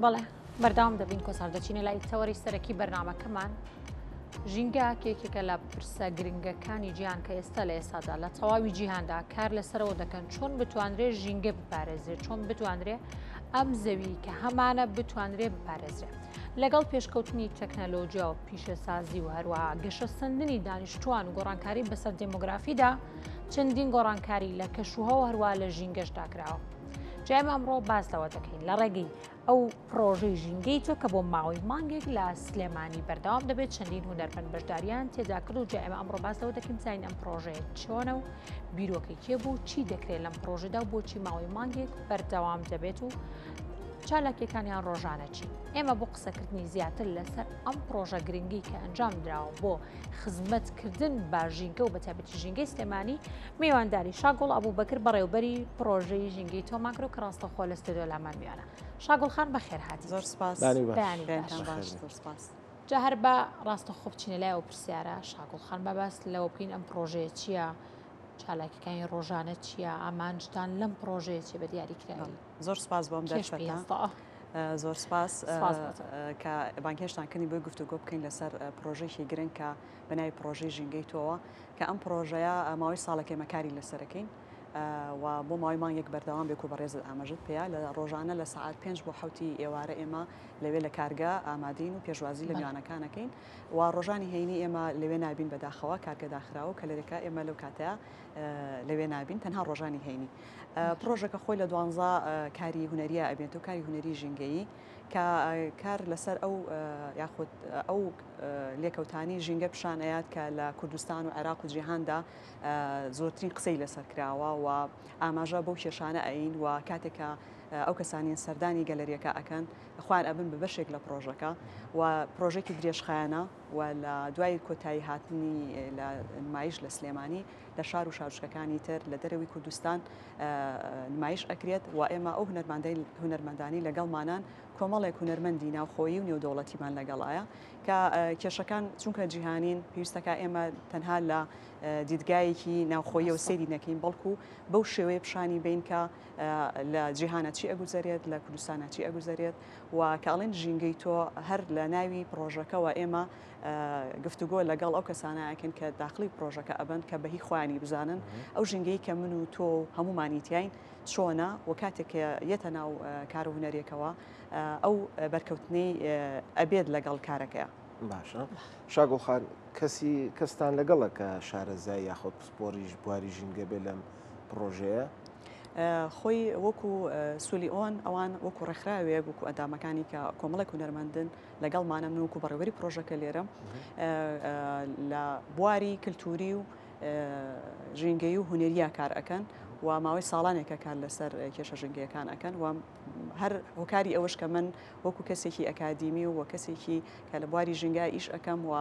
بەڵێ بەردەوام دەبین کۆسار دەچینە لای تەوەری سەرەکی بەرنامەکەمان ژینگە یەکێکە لە پرسە گرنگەکانی جیهان کە ئێستا لە ئێستادا لە تەواوی جیهاندا کار لەسەرەوە دەکەن چۆن بتوانرێ ژینگە بپارێزرێت چۆن بتوانرێ ئەم زەوی کە هەمانە بتوانرێ بپارێزرێت لەگەڵ پێشکەوتنی تەکنەلۆژیا و پیشەسازی و هەروەها گەشەسەندنی دانیشتوان و گۆڕانکاری بەسەر دێمۆگرافیدا چەندین گۆڕانکاری لە کەشوهەوا هەروە لە ژینگەشدا کراوە. جا ئێمە ئەمڕۆ باس لەوە دەکەین لە ڕێگەی ئەو پرۆژەی ژینگەی تۆ کە بۆ ماوەی مانگێک لە سلێمانی بەردەوام دەبێت چەندین هونەرمەند بەشداریان تێدا کرد و جا ئێمە ئەمڕۆ باس لەوە دەکەین بزانین ئەم پرۆژەیە چۆنە و بیرۆکەی کێ بوو چی دەکرێت لەم پرۆژەدا و بۆچی ماوەی مانگێک بەردەوام دەبێت و چالاکیەکانیان ڕۆژانە چین ئێمە بۆ قسەکردنی زیاتر لەسەر ئەم پرۆژە گرنگی کە ئەنجام دراوە بۆ خزمەتکردن بە ژینگە و بەتایبەتی ژینگەی سلێمانی میوانداری شاگوڵ ئەبوبەکر بەڕێوبەری پڕۆژەی ژینگەی تۆمان کرد و کە ڕاستەوخۆ لە ستۆدیۆ لامان میوانە. شاگوڵ خان بەخێر هاتی. زۆر سپاس. بەیانی باش. زۆر سپاس. جا هەر بە ڕاستەوخۆ بچینە لای ئەو پرسیارە شاگوڵ خان با باس لەوە بکەین ئەم پڕۆژەیە چییە؟ چالاکیەکانی ڕۆژانە چییە؟ ئامانجتان لەم پڕۆژەیە چییە بە دیاریکراوی؟ زۆر سپاس بۆ ئەم دەرفەتە. زۆر سپاس کە بانگهێشتان کردین بۆی گفتوگۆ بکەین لەسەر پڕۆژەیەکی گرنگ کە بە ناوی پڕۆژەی ژینگەی تۆوە کە ئەم پڕۆژەیە ماوەی ساڵێک ئێمە کاری لەسەرەکەین و بۆ ماوەی مانگێک بەردەوام بێک و بەڕێزت ئاماژەت پێیا لە ڕۆژانە لە سەعات پێنج بۆ حەوتی ئێوارە ئێمە لەوێ لە کارگە ئامادەین و پێشوازی لە میوانەکانەکەین و ڕۆژانی هەینی ئێمە لەوێ نابین بەداخەوە کارگە داخراوە و کەلەرەکە ئێمە لەو کاتەیە لەوێ نابین تەنها ڕۆژانی هەینی. پڕۆژەکە خۆی لە دوانزە کاری هونەریە ئەبێتەوە کاری هونەری ژینگەیی کە کار لەسەر ئەو یاخود ئەو لێکەوتانی ژینگە پیشان ئەیات کە لە کوردستان و عێراق و جیهاندا زۆرترین قسەی لەسەر کراوە و ئاماژە بەو کێشانە ئەین و کاتێک کە ئەو کەسانین سەردانی گەلەریەکە ئەکەن خۆیان ئەبن بە بەشێک لە پڕۆژەکە و پڕۆژێکی درێژخایەنە و لە دوای کۆتایی هاتنی لە نمایش لە سلێمانی لە شار و شارۆچکەکانی تر لە دەرەوەی کوردستان نمایش ئەکرێت و ئێمە ئەو هونەرمەندانەی لەگەڵمانان کۆمەڵێک هونەرمەندی ناوخۆیی و نێودەوڵەتیمان لەگەڵایە کە کێشەکان چونکە جیهانین پێویستەکە ئێمە تەنها لە دیدگایەکی ناوخۆیەوە سەیری نەکەین بەڵکو بەو شێوەیە پیشانی بین کە لە جیهانە چی ئەگوزەرێت لە کوردستانە چی ئەگوزەرێت و کە ئەڵێن ژینگەی تۆ هەر لە ناوی پڕۆژەکەوە ئێمە گفتوگۆ لەگەڵ ئەو کەسانە ئەکەین کە داخڵی پڕۆژەکە ئەبن کە بە هی خۆیانی بزانن ئەو ژینگەی کە من و تۆ و هەموومانی تیاین چۆنە و کاتێک کە یەتە ناو کار و هونەرێکەوە ئەو بەرکەوتنەی ئەبێت لەگەڵ کارەکەیا. باشە شاگوڵ خان کەسی کەستان لەگەڵە کە شارەزای یاخود پسپۆڕی بواری ژینگە بێ لەم پڕۆژەیە؟ خۆی وەکو سولی ئۆن ئەوان وەکو ڕێکخراوێک وەکو ئەندامەکانی کە کۆمەڵێک هونەرمەندن لەگەڵمانە من وەکو بەڕێوەبەری پڕۆژەکە لێرەم لە بواری کلتوری و ژینگەیی و هونەریە کار ئەکەن و ماوەی ساڵانێکە کار لەسەر کێشە ژینگەیەکان ئەکەن و هەر هۆکاری ئەوەش کە من وەکو کەسێکی ئەکادیمی و کەسێکی کە لە بواری ژینگە ئیش ئەکەم و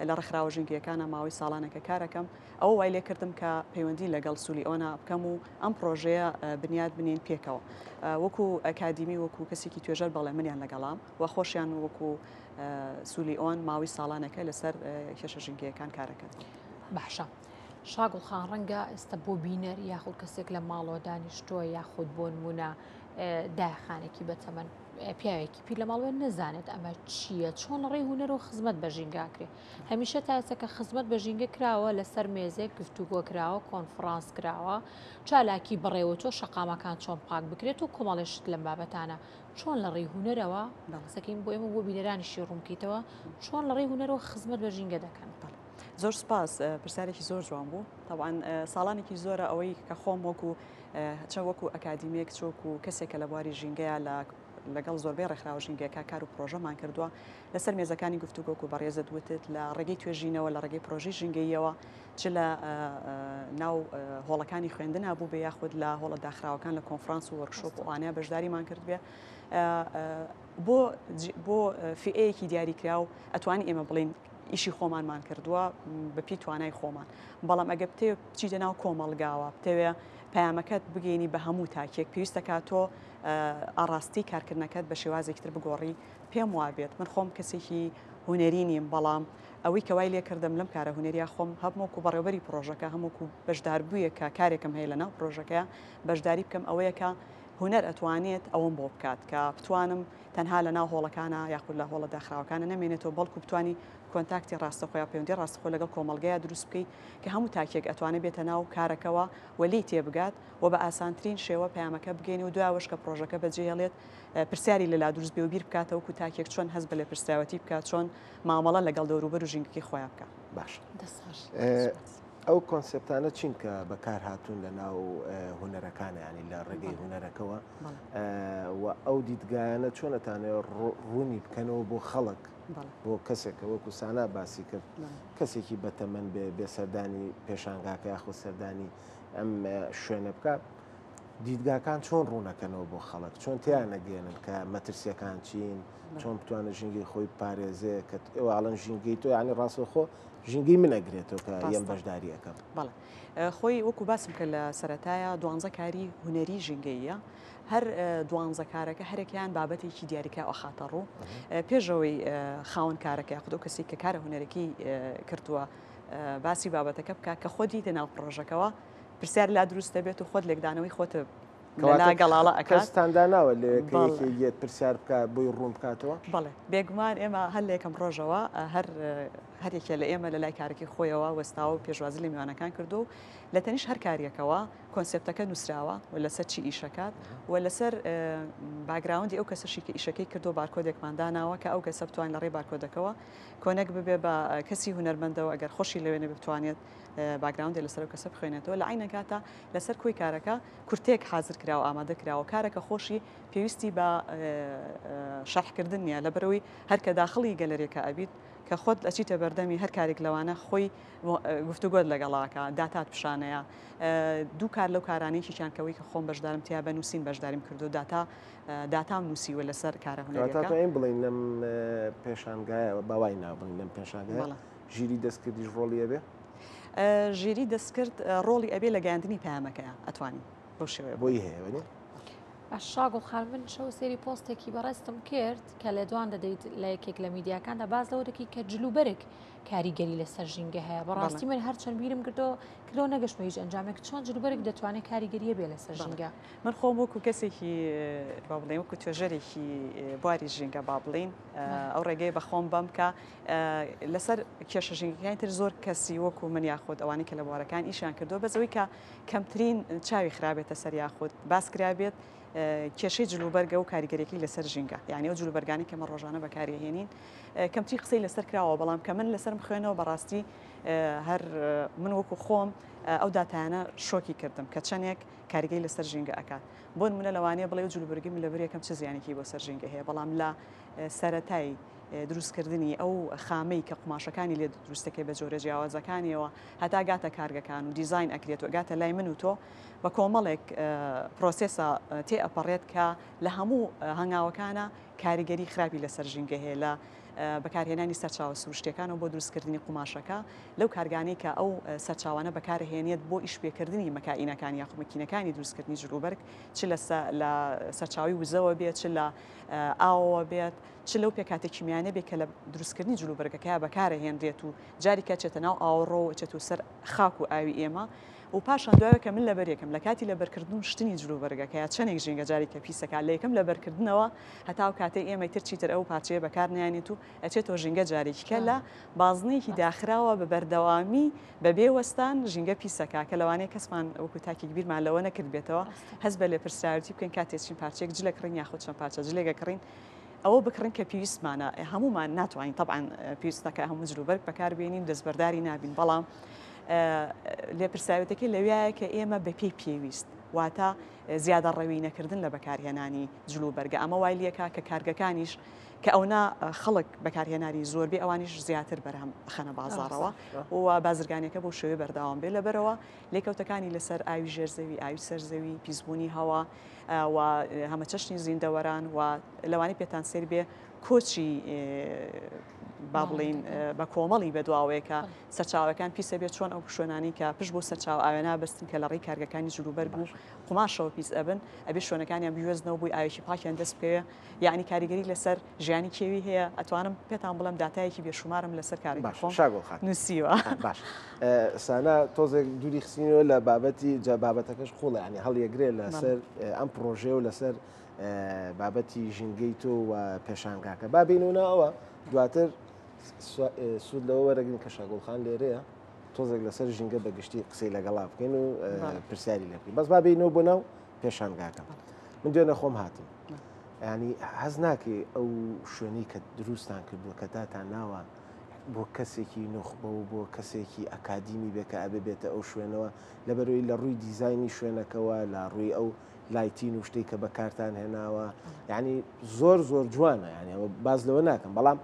لە ڕێکخراوە ژینگەیەکانە ماوەی ساڵانێکە کارەکەم ئەوە وای لێکردم کە پەیوەندی لەگەڵ سولیئۆنا بکەم و ئەم پڕۆژەیە بنیات بنێین پێکەوە. وەکو ئەکادیمی وەکو کەسێکی توێژەر بەڵێ منیان لەگەڵام و خۆشیان وەکو سولیئۆن ماوەی ساڵانێکە لەسەر کێشە ژینگەیەکان کارەکەن. باشە شاگوڵ خان ڕەنگە ئێستا بۆ بینەر یاخود کەسێک لە ماڵەوە دانیشتووە یاخود بۆ نمونە دایەخانێکی بەتەمەن پیاوێکی پیر لە ماڵەوە نەزانێت ئەمە چییە چۆن لە ڕێی هونەر و خزمەت بە ژینگە ئەکرێ هەمیشە تا ئێستا کە خزمەت بە ژینگە کراوە لەسەر مێزێک گفتوگۆ کراوە، کۆنفڕانس کراوە، چالاکی بەڕێوەچووە، شەقامەکان چۆن پاک بکرێت و کۆمەڵێ شت لەم بابەتانە. چۆن لە ڕێی هونەرەوە، قسەکەین بۆ ئێمە بۆ بینەرانیشی ڕوون بکەیتەوە، چۆن لە ڕێی هونەرەوە خزمەت بە ژینگە دەکەن؟ بەڵێ زۆر سوپاس، پرسیارێکی زۆر جوان بوو. تەبعەن ساڵانێکی زۆرە ئەوەی کە خۆم وەکو چ وەکو ئەکادیمییەک چ وەکو کەسێک کە لە بواری ژینگەیە لە لەگەڵ زۆربەی ڕێکخراوە ژینگەیەکان کار و پڕۆژەمان کردووە لەسەر مێزەکانی گفتوگۆ وەکو بەڕێزت وتت لە ڕێگەی توێژینەوە لە ڕێگەی پرۆژەی ژینگەییەوە چ لە ناو هۆڵەکانی خوێندنا بوو بێ یاخود لە هۆڵە داخراوەکان لە کۆنفرانس و وەرکشۆپ و ئەوانەیە بەشداریمان کردبێ بۆ بۆ فئەیەکی دیاریکراو ئەتوانی ئێمە بڵین ئیشی خۆمانمان کردووە بەپی توانای خۆمان بەڵام ئەگە بتەوێ بچیتە ناو کۆمەڵگاوە بتەوێ پەیامەکەت بگەینی بە هەموو تاکێک پێویستەکە تۆ ئاڕاستەی کارکردنەکەت بە شێوازێکی تر بگۆڕی، پێم وابێت من خۆم کەسێکی هونەری نیم، بەڵام ئەوەی کە وای لێکردم لەم کارە هونەریە خۆم هەم وەکو بەڕێوبەری پڕۆژەکە هەم وەکو بەشداربوویەک کە کارێکم هەیە لەناو پڕۆژەکەیا بەشداری بکەم ئەوەیە کە هونەر ئەتوانێت ئەوەم بۆ بکات کە بتوانم تەنها لە ناو هۆڵەکانا یاخود لە هۆڵە داخراوەکانا نەمێنێتەوە بەڵکو بتوانی کۆنتاکتی ڕاستەخۆ یا پەیوەندی ڕاستەخۆ لەگەڵ کۆمەڵگەیا دروست بکەی کە هەموو تاکێک ئەتوانێت بێتە ناو کارەکەوە و لێی تێبگات و بە ئاسانترین شێوە پەیامەکە بگەینێ و دوایەوەش کە پڕۆژەکە بەجێهێڵێت پرسیاری لەلا دروست بێ و بیر بکاتەوە وەکو تاکێک چۆن هەست بە لێپرسراوەتی بکات چۆن مامەڵە لەگەڵ دەوروبەر و ژینگەکەی خۆیان بکات. باشە ئەو کۆنسێپتانە چین کە بەکار هاتوون لە ناو هونەرەکانە ینی لە ڕێگەی هونەرەکەوە و ئەو دیدگایانە چۆن ئەتانەوێت ڕوونی بکەنەوە بۆ خەڵک بۆ کەسێک کە وەکو سانا باسی کرد کەسێکی بەتەمەن بێ بێ سەردانی پێشانگاکە یاخود سەردانی ئەم شوێنە بکە دیدگاکان چۆن ڕوونەکەنەوە بۆ خەڵک چۆن تیان نەگەێنن کە مەترسیەکان چین چۆن بتوانێت ژینگەی خۆی پارێزێ کە ئێوە ئاڵەن ژینگەی تۆ یعنی ڕاستەوخۆ ژینگەی من ئەگرێتەوە کە یەم بەشداری ئەەکەم. بەڵێ خۆی وەکو باسم کرد لە سەرەتایە دوانزە کاری هونەری ژینگەییە هەر دوانزە کارەکە هەرێکیان بابەتێکی دیاریکراو ئەخاتە ڕوو پێشەوەی خاوەن کارەکە یاخود ئەو کەسی کە کارە هونەرەکەی کردووە باسی بابەتەکە بکە کە خۆت دیتە ناو پڕۆژەکەوە پرسیار لا دروست دەبێت و خۆت لێکدانەوەی خۆت لەلا گەڵاڵە ئەکات. کەستان داناوە لەوێ کە یەکێک یەت پرسیار بکا بۆی ڕوون بکاتەوە؟ بەڵێ بێگومان ئێمە هەر لە یەکەم ڕۆژەوە هەر هەر یەکێ لە ئێمە لە لای کارەکەی خۆیەوە وەستاوە و پێشوازی لە میوانەکان کردووە و لە تەنیشت هەر کاریەکەوە کۆنسێپتەکە نووسراوە و لەسەر چی ئیشەکات و لەسەر background ی ئەو کەسەشی کە ئیشەکەی کردووە بارکۆدێکمان داناوە کە ئەو کەسە بتوانێت لە ڕێی بارکۆدەکەوە connect ببێ بە کەسی هونەرمەندەوە ئەگەر خۆشی لەوێ نەبێ بتوانێت background ێ لەسەر ئەو کەسە بخوێنێتەوە لە عەینە کاتا لەسەر کۆی کارەکە کورتەیەک حازر کراوە ئامادە کراوە کارەکە خۆشی پێویستی بە شەرحکردن نییە لەبەرئەوەی هەر کە داخڵی گەلەریەکە ئەبیت کە خۆت ئەچیتە بەردەمی هەر کارێک لەوانە خۆی گفتوگۆت لەگەڵاکە داتات پیشانەیە دوو کار لەو کارانەیەکیان کەوەی کە خۆم بەشدارم تیا بە نووسین بەشداریم کردو داتا داتام نووسیوە لەسەر کارە هونەریەکە. توانین بڵێین لەم پێشانگایە با وای ناو بڵێین لەم پێشانگایە ژیری دەستکردیش ڕۆڵی ئەبێ؟ ژیری دەستکرد ڕۆڵی ئەبێ لە گەیاندنی پەیامەکەیا ئەتوانین بەو شێوەیە بۆی هەیە وەنیە؟ باش شاگوڵ خان من شەو سێری پۆستێکی بەڕێزتم کرد کە لێدوان دەدەیت لە یەکێک لە میدیاکاندا باس لەوە دەکەی کە جلوبەرگ کاریگەری لەسەر ژینگە هەیە بەڕاستی من هەرچەند بیرم کردەوە کردەوە نەگەشتمە هیچ ئەنجامێک چۆن جلوبەرگ دەتوانێت کاریگەریە بێ لەسەر ژینگە؟ من خۆم وەکو کەسێکی با بڵێین وەکو توێژەرێکی بواری ژینگە با بڵێین ئەو ڕێگەیە بە خۆم بەم کە لەسەر کێشە ژینگەکانی تر زۆر کەسی وەکو من یاخود ئەوانەی کە لە بوارەکان ئیشیان کردووە بەس ئەوەی کە کەمترین چاوی خرابێتە سەر یاخود باس کرابێت کێشەی جلوبەرگە و کاریگەریەکەی لەسەر ژینگە یعنی ئەو جلوبەرگانی کە مە ڕۆژانە بەکاریهێنین کەمتری قسەی لەسەر کراوە بەڵام کە من لەسەرم خوێنەوە بەڕاستی هەر من وەکو خۆم ئەو داتایانە شۆکی کردم کە چەندێک کاریگەری لەسەر ژینگە ئەکات بۆ نمونە لەوانەیە بڵێ و جلوبەرگی من لەبەر یەکەم چ زیانێکی بۆ سەر ژینگە هەیە بەڵام لە سەرەتای دروستکردنی ئەو خامەی کە قوماشەکانی لێ دروست دەکرێت بە جۆرە جیاوازەکانیەوە هەتا گاتە کارگەکان و دیزاین ئەکرێت و گاتە لای من و تۆ بە کۆمەڵێک process ا تێ ئەپەڕێت کە لە هەموو هەنگاوەکانە کاریگەری خراپی لەسەر ژینگە هەیە لە بەکارهێنانی سەرچاوە سروشتیەکانەوە بۆ دروستکردنی قوماشەکە لەو کارگانەی کە ئەو سەرچاوانە بەکارهێنێت بۆ ئیشپێکردنی مەکائینەکان یاخود مەکینەکانی دروستکردنی جلوبەرگ چ لە سەرچاوەی وزەوە بێت چ لە ئاوەوە بێت چ لەو پێکهاتە کیمیایانە بێت کە لە دروستکردنی جلوبەرگەکەیا بەکارئەهێنرێت و جارێکیا ئەچێتە ناو ئاوەڕۆ و ئەچێتەوە سەر خاک و ئاوی ئێمە و پاشان دوایەوە کە من لەبەریەکەم لە کاتی لەبەرکردن و شتنی جلوبەرگەکەیا چەندێک ژینگە جارێکە پیسەکا لە یەکەم لەبەرکردنەوە هەتا ئەو کاتەی ئێمەی تر چیتر ئەو پارچەیە بەکار نایەنێت و ئەچێتەوە ژینگە جارێکیکە لە بازنەیەکی داخراوە بە بەردەوامی بە بێ وەستان ژینگە پیسەکا کە لەوانەیە کەسمان وەکو تاکێک بیرمان لەوە نەکردبێتەوە هەست بە لێپرسراوێتی بکەین کاتێ چین پارچەیەک جلە کڕین یاخود چەند پارچە جلێک ئەکڕین ئەوە بکڕین کە پێویستمانە، هەموومان ناتوانین تەبعەن پێویست نەکا هەموو جلوبەرگ بەکاربێنین دەستبەرداری نابین، بەڵام لێپرسراوێتەکەی لەویایە کە ئێمە بەپێی پێویست واتە زیادەڕەوی نەکردن لە بەکارهێنانی جلوبەرگە ئەمە وای لێکا کە کارگەکانیش کە ئەونا خەڵک بەکارهێناری زۆر بێ ئەوانیش زیاتر بەرهەم بخەنە بازاڕەوە و بازرگانیەکە بەو شێوەیە بەردەوام بێ لەبەرەوە لێکەوتەکانی لەسەر ئاوی ژێر زەوی ئاوی سەر زەوی پیسبوونی هەوا و هەمەچەشنی زیندەوەران و لەوانەیە پێتان سەیر بێ. کۆچی با بڵین بە کۆمەڵی بەدواوەیە کە سەرچاوەکان پیسە بێت چۆن ئەو شوێنانی کە پشت بۆ سەرچاوە ئاوێنا بەستن کە لە ڕێی کارگەکانی جلوبەرگ و قوماشەوە پیس ئەبن ئەبێ شوێنەکانیان بگوێزنەوە بۆی ئاوێکی پاکیان دەست بکەوێ یەعنی کاریگەری لەسەر ژیانی کێوی هەیە ئەتوانم پێتان بڵێم داتایەکی بێشومارم لەسەر کارەکەی باش خۆم شاگوڵ خان نووسیوە. باش سانا تۆزێک دووری خستینەوە لە بابەتی جا بابەتەکەش قوڵە یعنی هەڵیەگرێ لەسەر ئەم پرۆژەیە و لەسەر بابەتی ژینگەی تۆ و پێشانگاکە با بینەوە ئەوە دواتر سوود لەوە وەرەگرین کە شاگوڵ خان لێرەیە تۆزێک لەسەر ژینگە بە گشتی قسەی لەگەڵا بکەین و پرسیاری لێ بکەین بەس با بینەوە بۆ ناو پێشانگاکە من دوێنێ خۆم هاتم ینی حەز ناکەی ئەو شوێنەی کە دروستان کردووە کە داتان ناوە بۆ کەسێکی نوخبە و بۆ کەسێکی ئەکادیمی بێ کە ئەبێ بێتە ئەو شوێنەوە لەبەرەوەی لە ڕووی دیزایانی شوێنەکەوە لە ڕووی ئەو lighting و شتێک کە بەکارتان هێناوە یعنی زۆر زۆر جوانە یعنی ئەوە باز لەوە ناکەم بەڵام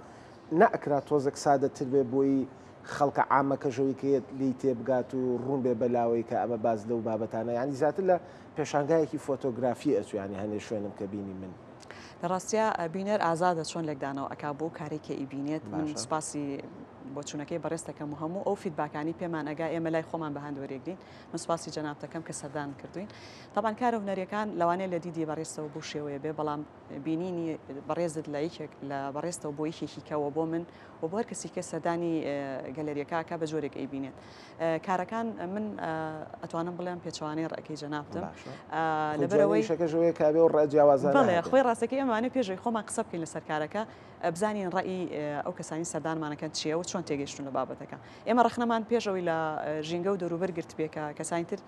نەئەکرا تۆزێک سادەتر بێ بۆی خەڵکە عامەکەش ئەوەی کە یەت لێی تێبگات و ڕوون بێ بەلاوەی کە ئەمە باس لەو بابەتانە یانی زیاتر لە پێشانگایەکی فۆتۆگرافی ئەچوو یانی هەنێ شوێنم کە بینی من. لە ڕاستیا بینەر ئازادە چۆن لێکدانەوە ئەکا بۆ کارەی کە ئیبینێت من سوپاسی بۆچوونەکەی بەڕێزت ئەکەم و هەموو ئەو feedback انەی پێمان ئەگا ئێمە لای خۆمان بە هەند وەریەگرین من سوپاسی جەنابت ئەکەم کە سەردان کردوین تەبعەن کارە هونەریەکان لەوانەیە لە دیدی بەڕێزتەوە بەو شێوەیە بێ بەڵام بینینی بەڕێزت لە یەکێک لە بەڕێزتەوە بۆ یەکێکی کەوە بۆ من و بۆ هەر کەسی کە سەردانی گەلەریەکە ئەکا بە جۆرێک ئەیبینێت کارەکان من ئەتوانم بڵێم پێچەوانەی ڕەکەی جەنابتم لەبەرەوەی شەکە ژەوەیە کابێ و ڕە جیاوازانە بەڵێ خۆی ڕاستەکەی ئەمانە پێشەوەی خۆمان قسە بکەین لەسەر کارەکە بزانین ڕەئی ئەو کەسانی سەردانمانەکەن چییە و چۆن تێگەیشتون لە بابەتەکە ئێمە ڕەخنەمان پێشەوەی لە ژینگە و دەوروبەر گرتبێ کە کەسانی تر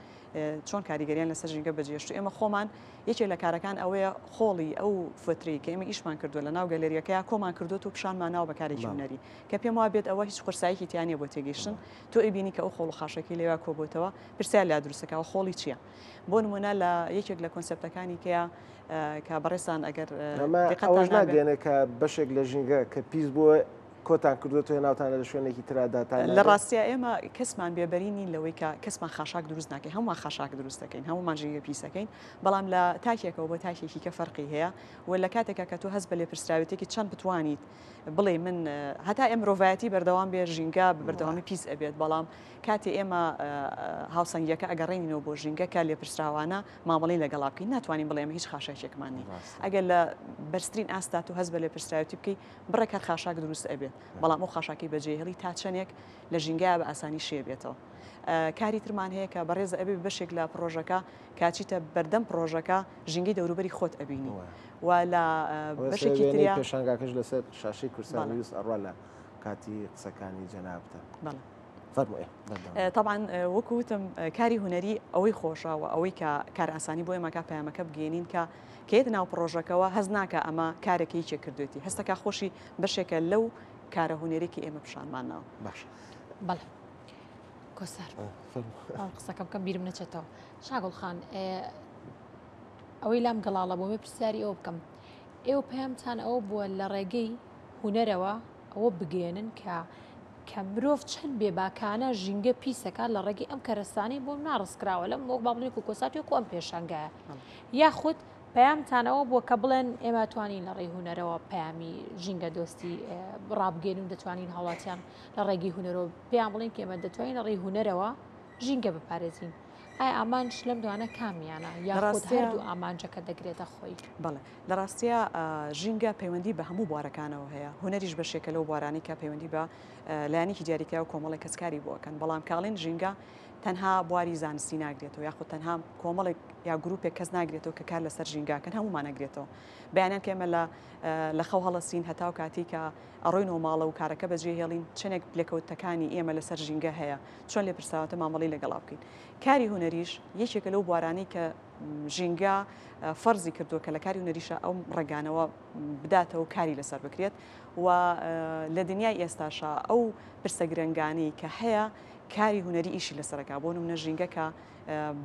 چۆن کاریگەریان لەسەر ژینگە بەجێهێشت و ئێمە خۆمان یەکێ لە کارەکان ئەوەیە خۆڵی ئەو فۆترەی کە ئێمە ئیشمان کردووە لە ناو گەلەریەکەیا کۆمان کردووەتەوە و پیشانمان ناوە بە کارێکی هونەری کە پێم وا بێت ئەوە هیچ قورساییکی تیا نییە بۆ تێگەیشتن تۆ ئەیبینی کە ئەو خۆڵ و خاشاکەی لەویا کۆبۆتەوە پرسیار لا دروست دەکا خۆڵی چییە بۆ نمونە لە یەکێک لە کۆنسێپتەکانی کەیە کە بەڕێزتان ئەگەر ئەمە دیقەتتان ئەوەش نابێ ناگەیەنێ کە بەشێک لە ژینگە کە پیس بووە کۆتان کردووەتەوە هێناوتانە لە شوێنێکی ترا داتان لە نابێت؟ ڕاستیا ئێمە کەسمان بێبەری نین لەوەی کە کەسمان خاشاک دروست ناکەین هەموومان خاشاک دروست دەکەین هەموومان ژینگە پیس دەکەین بەڵام لە تاکێکەوە بۆ تاکێکی کە فەرقی هەیە و لە کاتێکا کە تۆ هەست بە لێپرسراوێتێکی چەند بتوانیت بڵێ من هەتا ئێ مرۆڤایەتی بەردەوام بێ ژینگە بە بەردەوامی پیس ئەبێت بەڵام کاتێ ئێمە هاوسەنگیەکە ئەگەڕێنینەوە بۆ ژینگە کە لێپرسراوانە مامەڵەی لەگەڵا بکەین ناتوانین بڵێ ئێمە هیچ خاشاکێکمان نیە ئەگەر لە بەرزترین ئاستا تۆ هەست بە لێپرسراوێتی بکەی بڕێک هەر خاشاک دروست ئەبێت بەڵام ئەو خاشاکەی بەجێهێڵی تا چەندێک لە ژینگەیا بە ئاسانی شێ بێتەوە. کاری ترمان هەیە کە بەڕێزە ئەبێ بەشێک لە پڕۆژەکە کاچیتە بەردەم پڕۆژەکە ژینگەی دەوروبەری خۆت ئەبینی و لە بەشێکی تریا پێشانگاکەش لەسەر شاشەی کوردستان نیوز ئەڕوا لە کاتی قسەکانی جەنابتە. بەڵێ. فەرموو ئێ بەردەوام. تەبعەن وەکو وتم کاری هونەری ئەوەی خۆشە و ئەوەی کە کارئاسانی بۆ ئێمە کا پەیامەکە بگەیەنین کە کە یەتە ناو پڕۆژەکەوە هەست ناکا ئەمە کارێکە یەکێک کردوێتی هەستەکا خۆشی بەشێکە لەو کارە هونەری کە ئێمە پیشانمان ناوە. باشە. بەڵێ کۆسار قسەکە بکەم بیرم نەچێتەوە شاگوڵ خان ئەوەی لام گەڵاڵە بۆ مێ پرسیاری ئەوە بکەم ئێوە پەیامتان ئەوە بووە لە ڕێگەی هونەرەوە ئەوە بگەێنن کە کە مرۆڤ چەند بێباکانە ژینگە پیسەکات لە ڕێگەی ئەم کەرەستانەی بۆم ناڕستکراوە لەم وەک با بڵێن کوکۆساتی وەکو ئەم پێشانگایە یاخود پەیامتان ئەوە بووە کە بڵێن ئێمە توانین لە ڕێی هونەرەوە پەیامی ژینگە دۆستی ڕابگەین و دەتوانین هاوڵاتیان لە ڕێگەی هونەرەوە پێیان بڵێن کە ئێمە دەتوانین لە ڕێی هونەرەوە ژینگە بپارێزین ئایا ئامانج لەم دوانە کامیانە یاخود هەردوو ئامانجەکە دەگرێتە خۆی؟ بەڵێ لە ڕاستیا ژینگە پەیوەندی بە هەموو بوارەکانەوە هەیە، هونەریش بەشێکە لەو بوارانەی کە پەیوەندی بە لایەنێکی دیاریکراو کۆمەڵێک کەس کاری بۆ ئەکەن، بەڵام کاڵین ژینگە تەنها بواری زانستی ناگرێتەوە یاخود تەنها کۆمەڵێک یا گروپێک کەس ناگرێتەوە کە کار لەسەر ژینگە ئەکەن هەموومان ئەگرێتەوە. بەیانیان کە ئێمە لە لە خەو هەڵەسین هەتاو کاتی کە ئەڕۆینەوە ماڵە و کارەکە بەجێ هێڵین چەنێک لێکەوتەکانی ئێمە لەسەر ژینگە هەیە چۆن لێپرسراوانە مامەڵەی لەگەڵا بکەین. کاری هونەریش یەکێکە لەو بوارانەی کە ژینگە فەرزی کردووە کە لە کاری هونەریشا ئەو ڕێگانەوە بداتەوە و کاری لەسەر بکرێت و لە دنیای ئێستاشا ئەو پرسە گرنگانەی کە هەیە کاری هونەری ئیشی لەسەرەکە بۆ نمونە ژینگە کە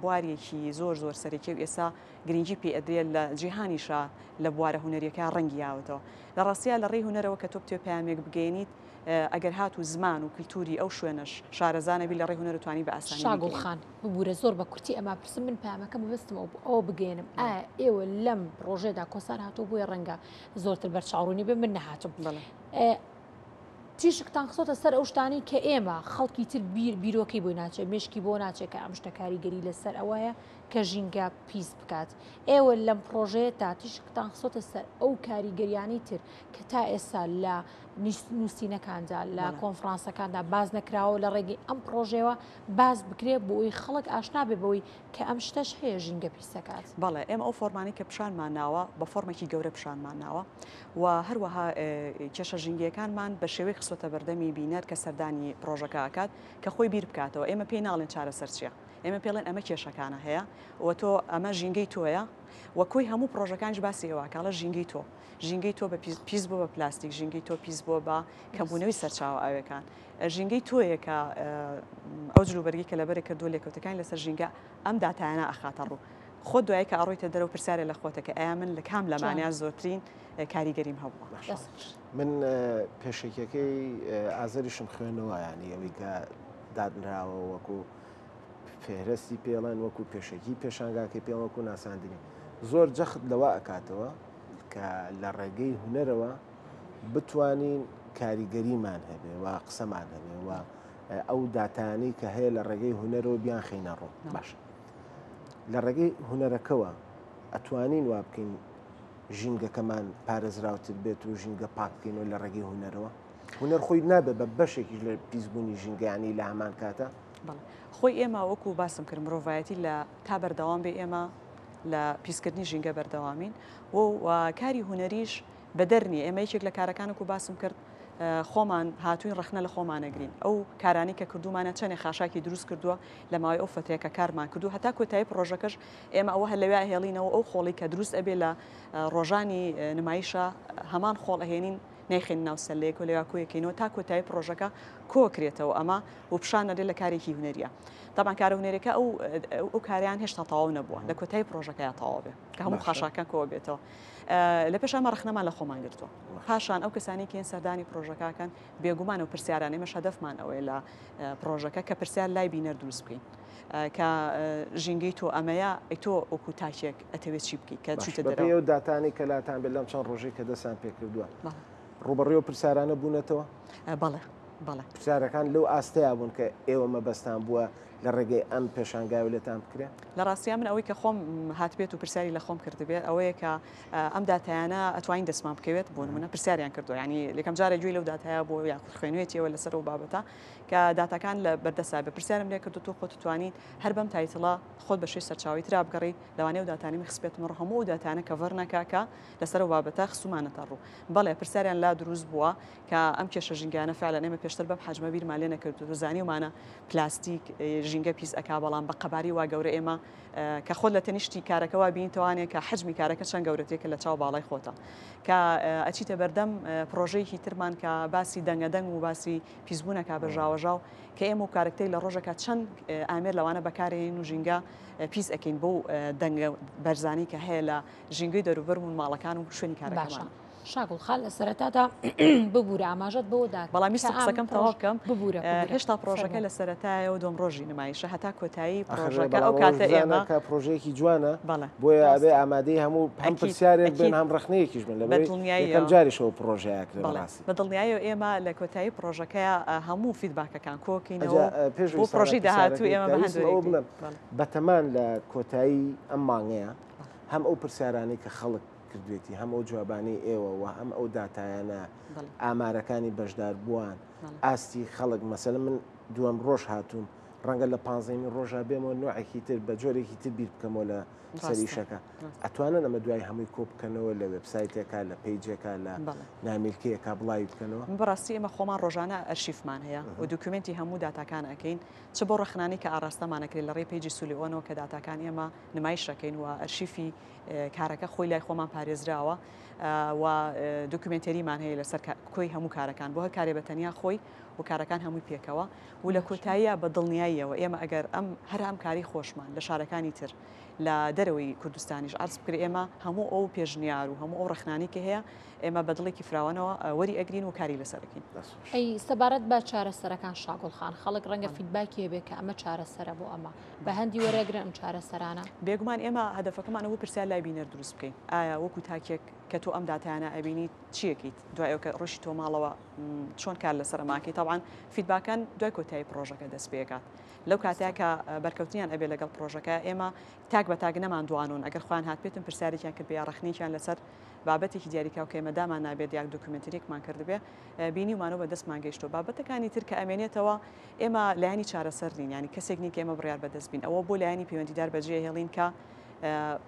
بوارێکی زۆر زۆر سەرەکی و ئێستا گرنگی پێ ئەدرێت لە جیهانیشا لە بوارە هونەریەکە ڕەنگی یاوەتەوە لە ڕاستیا لە ڕێی هونەرەوە کە تۆ بتەوێت پەیامێک بگەیەنیت. ئەگەر هاتوو زمان و کلتوری ئەو شوێنەش شارەزا نەبی لە ڕێی هونەر توانی بە ئاسانی شاگوڵ بیگەیەنی. خان، ببورە زۆر بە کورتی ئەما پرسم من پەیامەکە مەبەستم ئەو بوو ئەوە بگەیەنم ئایا ئێوە لەم پڕۆژەیەدا کۆسار هاتووە بۆیە ڕەنگە زۆرتر بەرچاوڕوونی بێ من نەهاتووم بەڵێ. تیشکتان خستۆتە سەر ئەو شتانەی کە ئێمە خەڵکی تر بیر بیرۆکەی بۆی ناچێت مێشکی بۆ ناچێت کە ئەم شتە کاریگەری لەسەر ئەوەیە کە ژینگە پیس بکات ئێوە لەم پڕۆژەیەتا تیشکتان خستۆتە سەر ئەو کاریگەریانەی تر کە تا ئێستا لە نووسینەکاندا لە کۆنفرانسەکاندا باس نەکراوە لە ڕێگەی ئەم پڕۆژەیەوە باس بکرێت بۆ ئەوەی خەڵک ئاشنا بێ بەوەی کە ئەم شتەش هەیە ژینگە پیس دەکات. بەڵێ ئێمە ئەو فۆرمانەی کە پیشانمان ناوە بە فۆرمێکی گەورە پیشانمان ناوە و هەروەها کێشە ژینگەیەکانمان بە شێوەیەک خستۆتە بەردەمی بینەر کە سەردانی پڕۆژەکە ئەکات کە خۆی بیر بکاتەوە ئێمە پێی ناڵێن چارەسەر چییە ئێمە پێڵێن ئەمە کێشەکانە هەیە و تۆ ئەمە ژینگەی تۆیە و کۆی هەموو پڕۆژەکانیش باسی ئەوە ئەکا ئەڵێ ژینگەی تۆ ژینگەی تۆ بە پیس بووە بە پلاستیک، ژینگەی تۆ پیس بووە بە کەمبوونەوەی سەرچاوە ئاویەکان، ژینگەی تۆیە کە ئەو جلوبەرگەی کە لەبەرت کردووە لێکەوتەکانی لەسەر ژینگە ئەم داتایانە ئەخاتە ڕوو. خۆت دوایی کە ئەڕۆیتە دەرەوە پرسیارێ لە خۆتە کە ئایا من لە کام لەمانەیان زۆرترین کاریگەریم هەبووە. من پێشەکیەکەی ئازەریشم خوێنەوە یانی ئەوەی کە دادنراوە وەکو فێهرەستی پێڵێن وەکو پێشەکی پێشانگاکەی پێ وەکو ناساندنی زۆر جەخت لەوە ئەکاتەوە کە لە ڕێگەی هونەرەوە بتوانین کاریگەریمان هەبێ و قسەمان هەبێ و ئەو داتانەی کە هەیە لە ڕێگەی هونەرەوە بیان خینە ڕوو باش لە ڕێگەی هونەرەکەوە ئەتوانین وا بکەین ژینگەکەمان پارێزراوتر بێت و ژینگە پاک بکەینەوە لە ڕێگەی هونەرەوە هونەر خۆی نابێت بە بەشێکیش لە پیسبوونی ژینگەیانی لە هەمان کاتە بەڵێ خۆی ئێمە وەکو باسم کرد مرۆڤایەتی لە تا بەردەوام بێ ئێمە لە پیسکردنی ژینگە بەردەوامین و کاری هونەریش بەدەر نییە ئێمە یەکێک لە کارەکان وەکو باسم کرد خۆمان هاتوین ڕەخنە لە خۆمان ئەگرین ئەو کارانی کە کردومانە چەندێ خاشاکی دروست کردووە لە ماوەی ئەو فترەیە کە کارمان کردو هەتا کۆتایی پڕۆژەکەش ئێمە ئەوە هەر لەوێ ئەهێڵینەوە ئەو خۆڵی کە دروست ئەبێ لە ڕۆژانی نمایشە هەمان خۆڵ ئەهێنین نایخەینە ناو سەلەیەک و لەوێ کۆیەکەینەوە تا کۆتایی پڕۆژەکە کۆکرێتەوە ئەمە و پیشان ئەدرێت لە کارێکی هونەریە تەبعەن کارە هونەریەکە ئەو ئەو کاریان هێشتا تەواو نەبووە لە کۆتایی پڕۆژەکەیا تەواو بێ کە هەموو خاشاکان کۆ بێتەوە لە پێش ئەمە ڕەخنەمان لە خۆمان گرتووە پاشان ئەو کەسانی کێن سەردانی پڕۆژەکەکەن بێگومان و پرسیاران ئێمەش هەدەفمان ئەوەیە لە پڕۆژەکە کە پرسیار لای بینەر دروست بکەین کە ژینگەی تۆ ئەمەیە ئەی تۆ وەکو تاکێک ئەتەوێت چی بکەیت کە چیتە دەرەوە؟ بەپێی ئەو داتانەی کە لاتان بێت لەم چەند ڕۆژەی کە دەستان پێکردووە ڕووبەڕووی ئەو پرسیارانە بوونەتەوە؟ بەڵێ بەڵێ. پرسیارەکان لەو ئاستەیا بوون کە ئێوە مەبەستان بووە لە ڕێگەی ئەم پێشانگایەوە لێتان بکرێ؟ لە ڕاستیا من ئەوەی کە خۆم هاتبێت و پرسیاری لە خۆم کردبێت ئەوەیە کە ئەم داتایانە ئەتوانین دەستمان بکەوێت بۆ نمونە پرسیاریان کردووە یانی یەکەم جارە گوێی لەو داتایە بووە یاخود خوێنوێتیەوە لەسەر ئەو بابەتە کە داتاکان لە بەردەستا بێ پرسیارم لێ کردو تۆ خۆت توانیت هەر بەم title ە خۆت بە شوێی سەرچاوەی ترا بگەڕی لەوانەیە ئەو داتانەی من خستبێتمە ڕوو هەموو ئەو داتانە cover نەکا کە لەسەر ئەو بابەتە خستومانەتە ڕوو بەڵێ پرسیاریان لا دروست بووە کە ئەم کێشە ژینگانە فعلەن ئێمە پێشتر بەم حەجمە بیرمان لێ نەکردووە زانیومانە پلاستیک ژینگە پیس ئەکا بەڵام بە قەباری وا گەورە ئێمە کە خۆت لە تەنیشتی کارەکە وا بینیتەوانێ کە حەجمی کارەکە چەند گەورەترە لە چاو باڵای خۆتە کە ئەچیتە بەردەم پڕۆژەیەکی ترمان کە باسی دەنگە دەنگ و باسی پیسبوون ئەکا بە ژاوەژاو کە ئێمە و کارەکتەری لە ڕۆژەکا چەند ئامێر لەوانە بەکارێنین و ژینگە پیس ئەکەین بەو دەنگە بەرزانەی کە هەیە لە ژینگەی دەوروبەرمون ماڵەکان و شوێنی باشە کارەکەمان. شاگوڵ خان لە سەرەتادا ببورە ئاماژەت بەوە دا بەڵام کە ویستم ئەم قسەکەم پڕۆژ تەواو بکەم ببورە ببورە هێشتا پڕۆژەکە فەرموو. لە سەرەتایە و دووەم ڕۆژی نمایشە هەتا کۆتایی ئاخر پڕۆژەکە بەڵام ئەو ئەوەش کاتە بزانە ئێمە کە پڕۆژەیەکی جوانە بەڵێ بۆیە ئەبێ ڕاستە. ئامادەی هەموو هەم ئەکید پرسیارێک بن ئەکید هەم ڕەخنەیەکیش بن بە لەبەرئەوەی یەکەم دڵنیاییەوە جاریشە ئەو پڕۆژەیە ئەکرێ بەڵێ بەڕاستی. بە دڵنیاییەوە ئێمە لە کۆتایی پڕۆژەکەیا هەموو feedback ەکان ئەجا کۆکەینەوە و پێش بۆ ئەوەی سارا پڕۆژەی داهاتوو پرسیارەکەی ئێمە بکا بە هەند ویستم ئەوە وەرێگرین بڵێم بەڵێ. بەتەمان لە کۆتایی ئەم مانگەیا بەڵێ. هەم ئەو پرسیارانەی کە خەڵک کردوێتی هەم ئەو جوابانەی ئێوە و هەم ئەو داتایانە بەڵێ. ئامارەکانی بەشداربووان بەڵێ. ئاستی خەڵک مەسەلەن من دووەم ڕۆژ هاتووم ڕەنگە لە پانزەیمین ڕۆژا بێمەوە نوعێکی تر بە جۆرێکی تر بیر بکەمەوە لە سەر ڕاستە ئیشەکە ڕاستە. ئەتوانن ئەمە دوای هەمووی کۆ بکەنەوە لە وێبسایتێکا لە page ێکا لە بەڵێ. نامیلکەیەکا بڵاوی بکەنەوە؟ بەڕاستی ئێمە خۆمان ڕۆژانە ئەرشیفمان هەیە و document ی هەموو داتاکان ئەکەین چ بۆ ڕەخنانەی کە ئاڕاستەمان ئەکرێت لە ڕێی page ی سولیئۆنەوە کە داتاکان ئێمە نمایش ئەکەین و ئەرشیفی کارەکە خۆی لای خۆمان پارێزراوە و documentary مان هەیە لەسەر کۆی هەموو کارەکان بۆ هەر کارێ بە تەنیا خۆی و کارەکان هەمووی پێکەوە و لە کۆتاییە بە دڵنیاییەوە ئێمە ئەگەر ئەم هەر ئەم کاری خۆشمان لە شارەکانی تر لە دەرەوەی کوردستانیش عەرز بکرێ ئێمە هەموو ئەو پێشنیار و هەموو ئەو ڕەخنانەی کە هەیە ئێمە بە دڵێکی فراوانەوە وەری ئەگرین و کاری لەسەر ئەکەین. ئەی سەبارەت بە چارەسەرەکان شاگوڵ خان، خەڵک ڕەنگە feedback ی هەبێ کە ئەمە چارەسەرە بۆ ئەمە، بە هەندی وەرئەگرن ئەم چارەسەرانە؟ بێگومان ئێمە هەدەفەکەمان ئەوە پرسیار لای بینەر دروست بکەین، ئایا وەکو تاکێک کە تۆ ئەم داتایانە ئەبینیت چی ئەکەیت دوای ئەوە کە ڕۆیشتیتەوە ماڵەوە چۆن کار لەسەر ئەمە ئەکەیت، تەبعەن feedback ەکان دوای کۆتایی پڕۆژەکە دەست پێ ئەکات لەو کاتەیە کە بەرکەوتنیان ئەبێ لەگەڵ پڕۆژەکە ئێمە تاک بە تاک نەمان دوانون ئەگەر خۆیان هاتبێتن پرسیارێکیان کردبێ یا ڕەخنەیەکیان لەسەر بابەتێکی دیاریکراو کە ئێمە دامان نابێت یا دۆکیومێنتەریەکمان کردبێ بینیومانە و بە دەستمان گەیشتووە. بابەتەکانی تر کە ئەمێنێتەوە ئێمە لایەنی چارەسەر نین یانی کەسێک نین کە ئێمە بڕیار بەدەست بین ئەوە بۆ لایەنی پەیوەندیدار بەجێ ئەهێڵین کە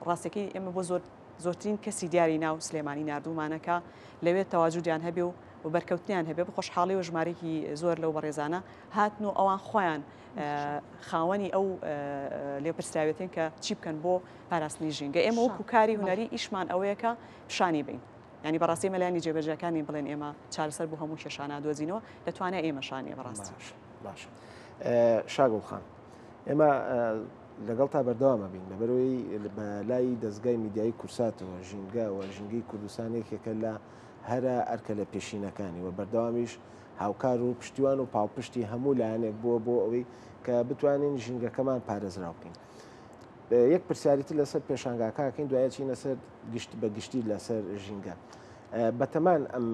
ڕاستەکەی ئێمە بۆ زۆر زۆرترین کەسی دیاری ناو سلێمانی ناردوومانە کە لەوێ تەواجودیان هەبێ و و بەرکەوتنیان هەبێ بە خۆشحاڵی و ژمارەیەکی زۆر لەو بەڕێزانە هاتن و ئەوان خۆیان خاوەنی ئەو لێپرسراوێتین کە چی بکەن بۆ پاراستنی ژینگە ئێمە وەکو کاری هونەری ئیشمان ئەوەیە کە پیشانی بین ینی بەڕاستی ئێمە لایەنی جێبەجێکان نین بڵێن ئێمە چارەسەر بۆ هەموو کێشانە دۆزینەوە لە توانای ئێمەشا نییە بەڕاستی. باش باش شاگوڵ خان ئێمە لەگەڵ تا بەردەوامە بین لەبەرەوەی بە لای دەستگای میدیایی کورساتەوە ژینگە و ژینگەی کوردستان یەکێکە لە هەرە ئەرکە لە پێشینەکانی و بەردەوامیش هاوکار و پشتیوان و پاڵپشتی هەموو لایەنێک بووە بۆ ئەوەی کە بتوانین ژینگەکەمان پارێزراو بکەین. یەک پرسیاری تر لەسەر پێشانگاکە ئەکەین دوای ئەچینە سەر گشت بە گشتی لەسەر ژینگە. بەتەمان ئەم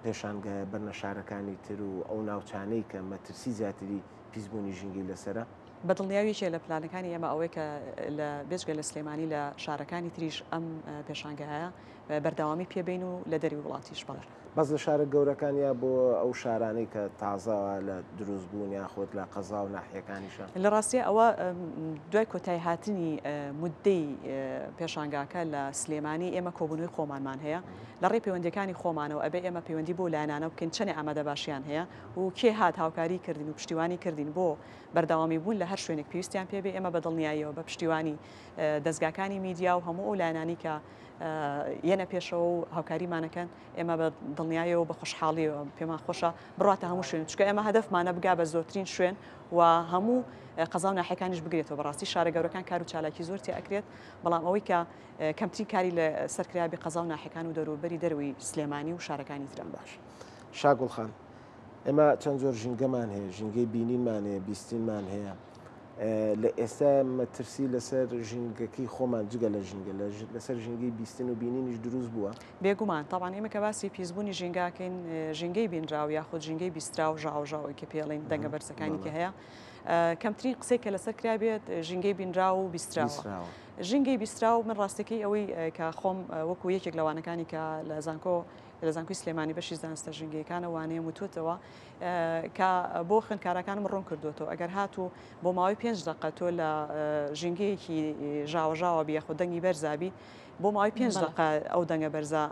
پێشانگایە بەرنە شارەکانی تر و ئەو ناوچانەی کە مەترسی زیاتری پیسبوونی ژینگەی لەسەرە؟ بە دڵنیایی یەکێ لە پلانەکانی ئێمە ئەوەیە کە لە بێجگە لە سلێمانی لە شارەکانی تریش ئەم پێشانگایە بەردەوامی پێ بەین و لە دەرەوەی وڵاتیش بەڵێ. بەس لە شارە گەورەکان یا بۆ ئەو شارانەی کە تازە لە دروست بوون یاخود لە قەزا و ناحیەکانیشە؟ لە ڕاستیا ئەوە دوای کۆتایی هاتنی موددەی پێشانگاکە لە سلێمانی ئێمە کۆبوونەوەی خۆمانمان هەیە لە ڕێی پەیوەندیەکانی خۆمانەوە ئەبێ ئێمە پەیوەندی بەو لایەنانە بکەین چەنێ ئامادەباشیان هەیە و کێ هات هاوکاری کردین و پشتیوانی کردین بۆ بەردەوامی بوون لە هەر شوێنێک پێویستیان پێ بێ ئێمە بە دڵنیاییەوە بە پشتیوانی دەزگاکانی میدیا و هەموو ئەو لایەنانەی کە یەنە پێشەوە و هاوکاریمانەکەن ئێمە بە دڵنیایەوە بە خۆشحاڵیەوە پێمان خۆشە بڕاتە هەموو شوێن چونکە ئێمە هەدەفمانە بگا بە زۆرترین شوێن و هەموو قەزا و ناحیەکانیش بگرێتەوە بەڕاستی شارە گەورەکان کار و چالاکی زۆر تیا ئەکرێت بەڵام ئەوەی کە کەمترین کاری لە سەر کرابێ قەزا و ناحیەکان و دەوروبەری دەروی سلێمانی و شارەکانی ترە. باش شاگوڵ خان ئێمە چەند جۆر ژینگەمان هەیە ژینگەی بینینمان هەیە بیستینمان هەیە لە ئێستا مەترسی لەسەر ژینگەکەی خۆمان جگە لە ژینگە لەسەر ژینگەی بیستن و بینینیش دروست بووە؟ بێگومان، تەبعەن ئێمە کە باسی پیسبوونی ژینگە ئەکەین ژینگەی بینراو یاخود ژینگەی بیستراو ژاوەژاو کە پێڵین دەنگە بەرزەکانی کە هەیە کەمترین قسەی کە لەسەر کرابێت ژینگەی بینراو و بیستراوە. ژینگەی بیستراو من ڕاستەکەی ئەوەی کە خۆم وەکو یەکێک لە وانەکانی کە لە زانکۆ لە زانکۆی سلێمانی بەشی زانستە ژینگەیەکانە وانەیەم وتووەتەوە کە بۆ خوێندکارەکانم ڕوون کردووەتەوە ئەگەر هاتوو بۆ ماوەی پێنج دەقە تۆ لە ژینگەیەکی ژاوەژاوە بی یاخود دەنگی بەرزا بی بۆ ماوەی پێنج دەقە ئەو دەنگە بەرزە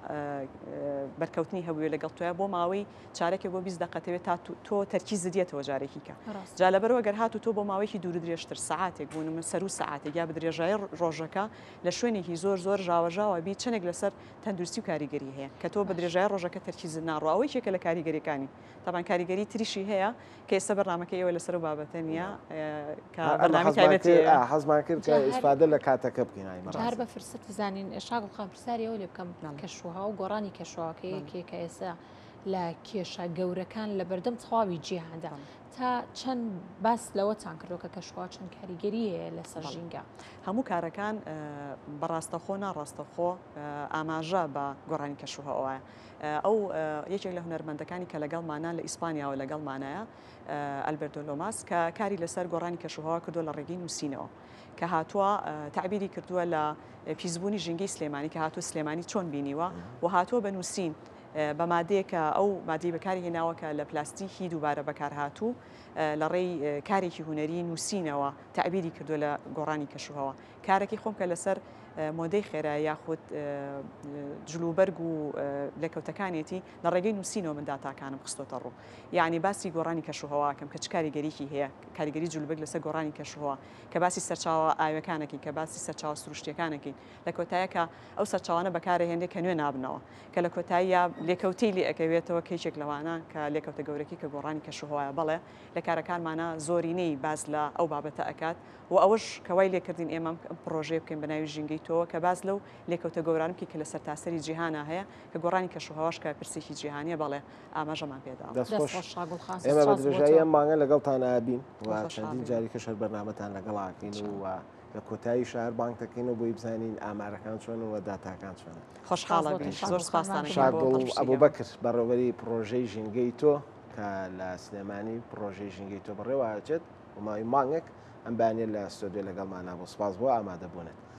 بەرکەوتنی هەبووێ لەگەڵ تۆیا بۆ ماوەی چارەکێک بۆ 20 دەقە تەوێت تا تۆ تەرکیزت دێتەوە جارێکی کە جا لەبەرەوە گەر هاتوو تۆ بۆ ماوەیەکی دوور درێژتر سەعاتێک بوون من سەرو سەعاتێک یا بە درێژایی ڕۆژەکە لە شوێنێکی زۆر زۆر ژاوەژاوە بی چەندێک لەسەر تەندروستی و کاریگەری هەیە کە تۆ بە درێژایی ڕۆژەکە تەرکیزت ناڕوا ئەوە یەکێکە لە کاریگەریەکانی تەبعەن کاریگەری تریشی هەیە کە ئێستا بەرنامەکەی ئێوە لەسەر ئەو بابەتە نییە کە بەرنامەی تایبەتی هەیە. حەزمان کرد کە ئیسفادە لە کاتەکە بکەین. جا هەر بە فرسەتی زانین شاگوڵ خان پرسیاری ئەوە لێ بکەم کەشوهەوا و گۆڕانی کەشوهەواکە یەکێکە ئێستا لە کێشە گەورەکان لە بەردەم تەواوی جیهاندا تا چەند باس لەوەتان کردووە کە کەشوهەوا چەند کاریگەری هەیە لەسەر ژینگە؟ هەموو کارەکان بە ڕاستەخۆ ناڕاستەخۆ ئاماژە بە گۆڕانی کەشوهەوایە. ئەو یەکێک لە هونەرمەندەکانی کە لەگەڵمانە لە ئیسپانیاوە لەگەڵمانایە ئەلبەردۆ لۆماس کە کاری لەسەر گۆڕانی کەشوهەوا کردووە لە ڕێگەی نووسینەوە کە هاتووە تەعبیری کردووە لە پیسبوونی ژینگەی سلێمانی کە هاتووە سلێمانی چۆن بینیوە و هاتووە بە نووسین بە مادەیەک کە ئەو مادەی بەکاری هێناوە کە لە پلاستیکی دووبارە بەکارهاتوو لە ڕێی کارێکی هونەری نووسینەوە تەعبیری کردووە لە گۆڕانی کەشوهەوا. کارەکەی خۆم کە لەسەر مۆدەی خێرا یاخود جلوبەرگ و لێکەوتەکانیەتی لە ڕێگەی نووسینەوە من داتاکانم خستۆتە ڕوو یعنی باسی گۆڕانی کەشوهەواکەم کە چ کاریگەریی هەیە کاریگەری جلوبەرگ لەسەر گۆڕانی کەشوهەوا کە باسی سەرچاوە ئاویەکانەکەین کە باسی سەرچاوە سروشتیەکانەکەین لە کۆتایە کە ئەو سەرچاوانە بەکارەهێنرێ کە نوێ نابنەوە کە لە کۆتاییا لێکەوتەی لێ ئەکەوێتەوە کە یەکێک لەوانە کە لێکەوتە گەورەکەی کە گۆڕانی کەشوهەوایە بەڵێ لە کارەکانمانا زۆرینەی باس لە ئەو بابەتە ئەکات و ئەوەش کە وای لێکردین ئێمە ئەم پڕۆژەیە بکەین بە ناوی ژینگەی تۆوە کە باس لەو لێکەوتە گەورانە بکەین کە لە سەرتاسەری جیهانا هەیە کە گۆڕانی کەشوهەواش کە پرسێکی جیهانیە بەڵێ ئاماژەمان پێداوە. دەست دەست خۆش. خۆش شاگوڵ خان ئێمە بە سپاس بۆ درێژایی تۆ. ئەم مانگە لەگەڵتان ئەبین و خۆشحاڵ چەندین بین. جاریکەش هەر بەرنامەتان لەگەڵا ئەکەین و ئینشاڵڵا. لە کۆتاییشا هەر بانگ دەکەینەوە بۆی بزانین ئامارەکان چۆنن و داتاکان چۆنن. سپاس خۆشحاڵە بۆ تۆ بین. زۆر شاگوڵ خان سپاستان ماندوو ئەکەین بۆ نەبی. شاگوڵ پاڵپشتی ئێوە. ئەبوبەکر بەڕێوەبەری پڕۆژەی ژینگەی تۆ کە لە سلێمانی پڕۆژەی ژینگەی تۆ بەڕێوە ئەچێت بۆ ماوەی مانگێک ئەم بەیانیە لە ستۆدیۆ لەگەڵمانا بوو سپاس بۆ ئامادەبوونت.